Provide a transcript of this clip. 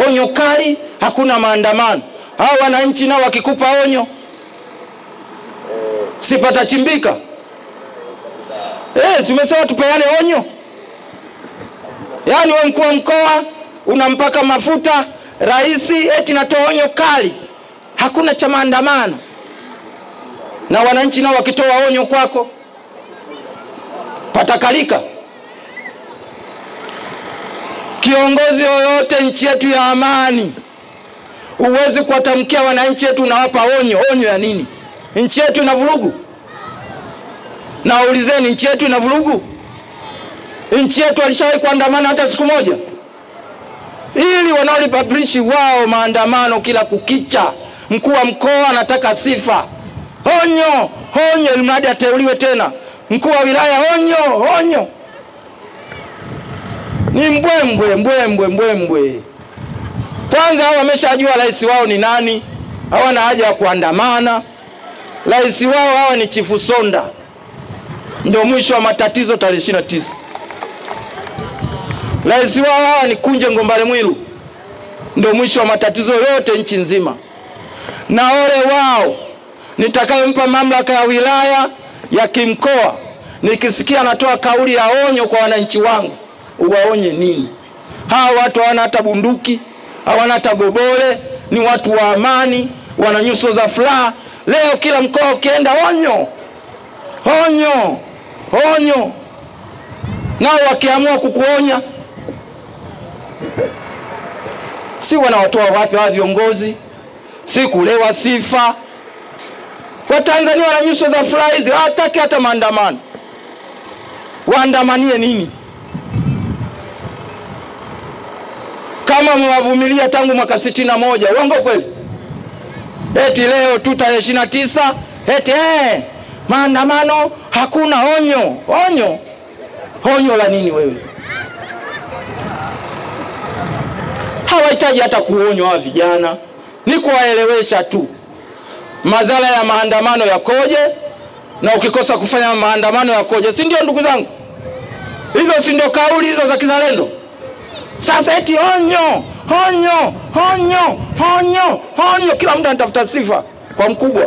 Onyo kali, hakuna maandamano. Hao wananchi nao wakikupa onyo, sipata chimbika. Si umesema tupeane onyo? Yaani wewe mkuu wa mkoa unampaka mafuta rais eti natoa onyo kali, hakuna cha maandamano. Na wananchi nao wakitoa onyo kwako patakalika. Kiongozi yoyote nchi yetu ya amani, uwezi kuwatamkia wananchi yetu unawapa onyo. Onyo ya nini? Nchi yetu ina vurugu. Na ulizeni, nchi yetu ina vurugu? Nchi yetu alishawahi kuandamana hata siku moja? Ili wanaolipublish wao maandamano kila kukicha. Mkuu wa mkoa anataka sifa. Onyo, onyo, ili mradi ateuliwe tena. Mkuu wa wilaya onyo, onyo. Ni mbwembwe, mbwembwe, mbwembwe. Kwanza hao wameshajua rais wao ni nani, hawana haja ya kuandamana. Rais wao hawa ni Chifu Sonda. Ndio mwisho wa matatizo tarehe 29. Rais wao hawa ni Kunje Ngombale Mwilu. Ndio mwisho wa matatizo yote nchi nzima. Na ole wao nitakayempa mamlaka ya wilaya ya kimkoa, nikisikia anatoa kauli ya onyo kwa wananchi wangu, uwaonye nini? Hawa watu hawana hata bunduki, hawana hata gobole, ni watu wa amani, wana nyuso za furaha. Leo kila mkoa ukienda onyo, onyo, onyo. Nao wakiamua kukuonya, si wanawatoa wapi hawa viongozi? Si kulewa sifa. Watanzania wana nyuso za furaha hizi, hawataki hata maandamano. Waandamanie nini? Kama mwavumilia tangu mwaka 61, uongo kweli? Eti leo tu tarehe 29, eti maandamano hakuna onyo. Onyo? Onyo la nini wewe? Hawahitaji hata kuonywa hawa vijana. Ni kuwaelewesha tu madhara ya maandamano yakoje, na ukikosa kufanya maandamano yakoje. Si ndio ndugu zangu? Hizo si ndio kauli hizo za kizalendo? Sasa eti onyo, onyo, onyo, onyo, onyo, kila mtu anatafuta sifa kwa mkubwa.